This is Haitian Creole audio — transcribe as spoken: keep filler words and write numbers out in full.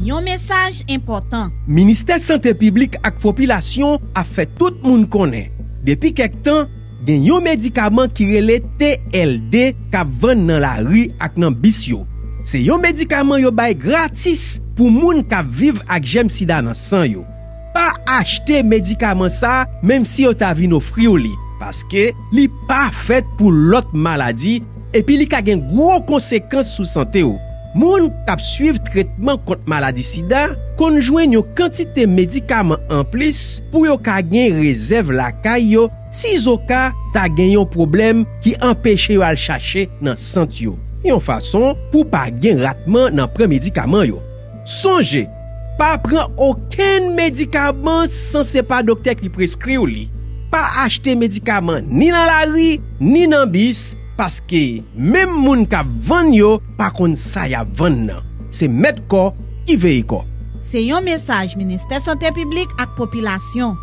Yon mesaj enpòtan. Ministè Sante Piblik ak Popilasyon ap fè tout moun konnen, depi kèk tan, gen yon medikaman ki rele T L D k ap vann nan lari ak nan bis yo. Se yon medikaman yo bay gratis pou moun k ap viv ak jèm sida nan san yo. Pa achte medikaman sa a, menm si yo ta vin ofri w li, paske li pa fèt pou lòt maladi, epi li ka gen gwo konsekans sou sante w. Moun k ap swiv tretman kont maladi sida konn jwenn yon kantite medikaman anplis pou yo ka gen rezèv lakay yo sizoka ta gen yon pwoblèm ki anpeche yo al chache nan sant yo, yon fason pou pa gen ratman nan pran medikaman yo. Sonje, pa pran okenn medikaman san se pa doktè ki preskri w li. Pa achte medikaman ni nan lari, ni nan bis, paske menm moun k ap vann yo pa konn sa y ap vann nan. Se mèt kò ki veye kò. Se yon mesaj Ministè Sante Piblik ak Popilasyon.